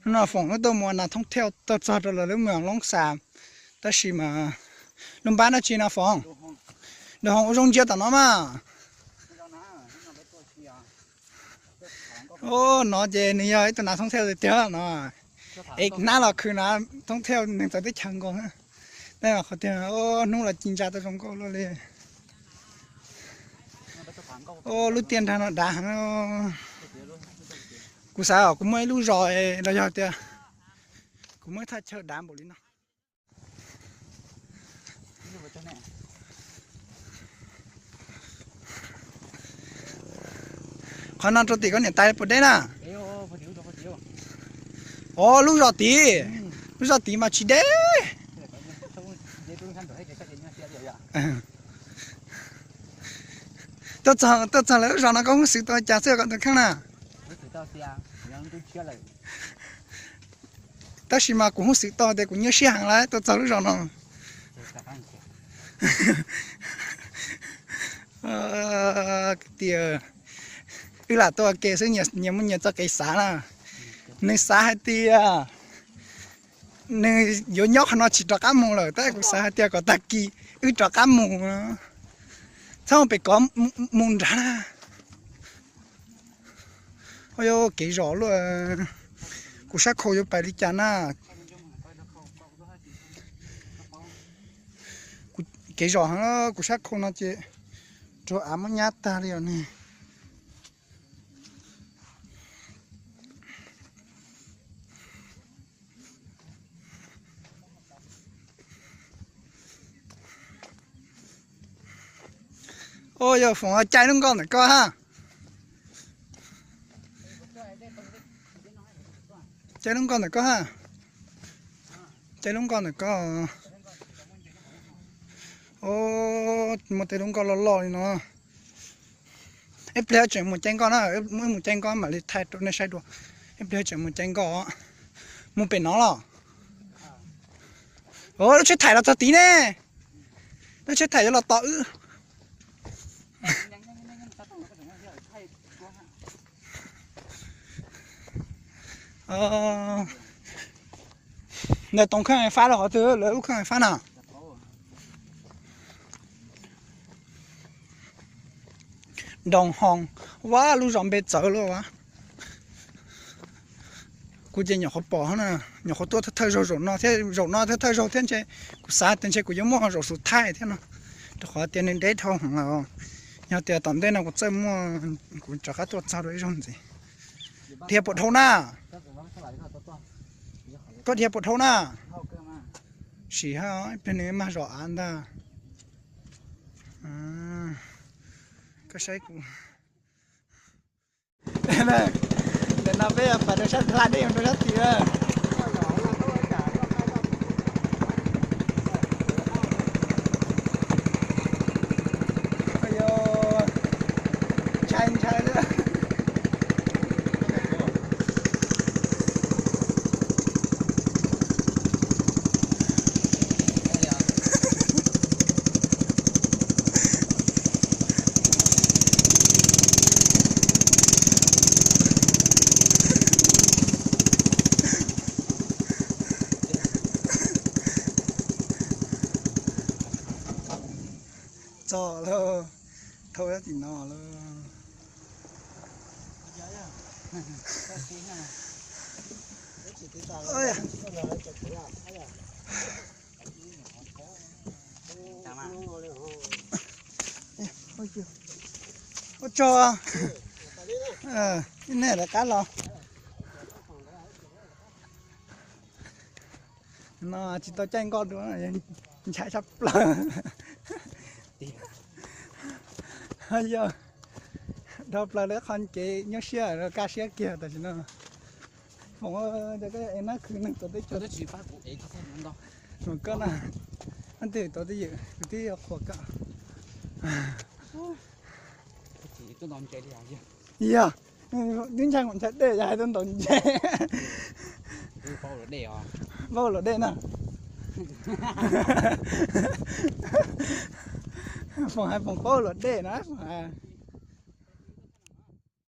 No Foom wb tuaj mus nas thoob thiaj tuaj txog rau lawv lub moos Loob Xas, tab sis mas lub npab dab tsi no Foom? Dawm Hoos ua zoo ntsia tom no mas. Ub, no ces nws yog ib tug nas thoob thiaj tiag tiag no. Es hnab los khwv nas thoob thiaj neeg txawv teb chaws nkaus. Tab qhov tiag hnub los ci ntsa tau zoo nkauj luaj li. Ub, lub tiaj nrag no dav heev. Kuv xav kom kuv muaj ib lub zos los yog tias kuv muaj ib thaj chaw dav npaum li no. Qhov no rau tim koj niam tais puas deb na? Os, lub zos tid, lub zos tid mas tsis deb. Tuaj txog lawv lub zos no koj hu xwm tau cas xwb kom tus kheej na? Tab sis mas kuv hu xwm tau tias kuv nyuaj siab heev lawm tuaj txog lub zos no. Tias wb lam tuaj ua ke xwb, nyias muaj nyias txoj kev xav na. Nws xav hais tias nws yuav nyob qhov no tsis rov qab mus lawm, tab kuv xav hais tias kom tag kis wb rov qab mus, txhob pem kov mus nrad na. Ua kev zos luaj, kuv sab khau yuav pais li cas na? Kev zos heev, kuv sab khau no ces rau av muab nyab tag li os ne. Ua yog Foom, cai lub nkoj ntawm koj ha. Cai lub nkoj ntawm koj ha. Cai lub nkoj ntawm koj. Muaj tej lub nkoj loj loj li no. Ib pliag tseem mus cai nkoj na, wb mus cai nkoj mam li thaij rau nej saib dua. Ib pliag tseem mus cai nkoj. Mus pem no los? Lub tsheb thaij los txog tid ne. Lub tsheb thaij yuav los tos wb. Ntawm toov kheej fab rau qhov twg, lawv lub kheej fab na? Doo Hoo, ua lub zos npe txawv luaj as. Kuv ces nyuam qhuav pom na, nyuam qhuav tuaj thawj thawj zaug zaum no thiab, zaum no thawj thawj zaug thiab ntshe kuv xav tias ntshe kuv yuav muaj zaum xus thaij thiab no, rau qhov tias nws deb dhau heev lawm. Yog tias tom ntej no kuv txawj muaj, kuv rov qab tuaj txog dua ib zaug ntxiv. Dhia puas dhau na? Koj dhia puas dhau na? Sim ha, ib pliag nws mag zom av ntag. Koj saib kuv. Ntawm no peb yuav pais rau sab hla dej rau sab tid. Ntshai ntshai li. Txog lawm, thauj tim no lawm. Ua tsaug, nej lawv qab los. No tsis tau caij nkoj dua, ntshai tshaj plaws. Yog dhau plaws lawv qhov kev nyuaj siab, kaj siab kiag tam sim no. Foom, cov koj es nab khwv neeg tuav teb chaws. Koj na, ab twg tuav twj ywm, kuv twb yuav qhuas koj. Yog, twb ntshai mus ntshai dej, yog hais tuaj ntaus ntses. Paub luam dej na. Foom hais Foom paub luam dej na, Foom hais.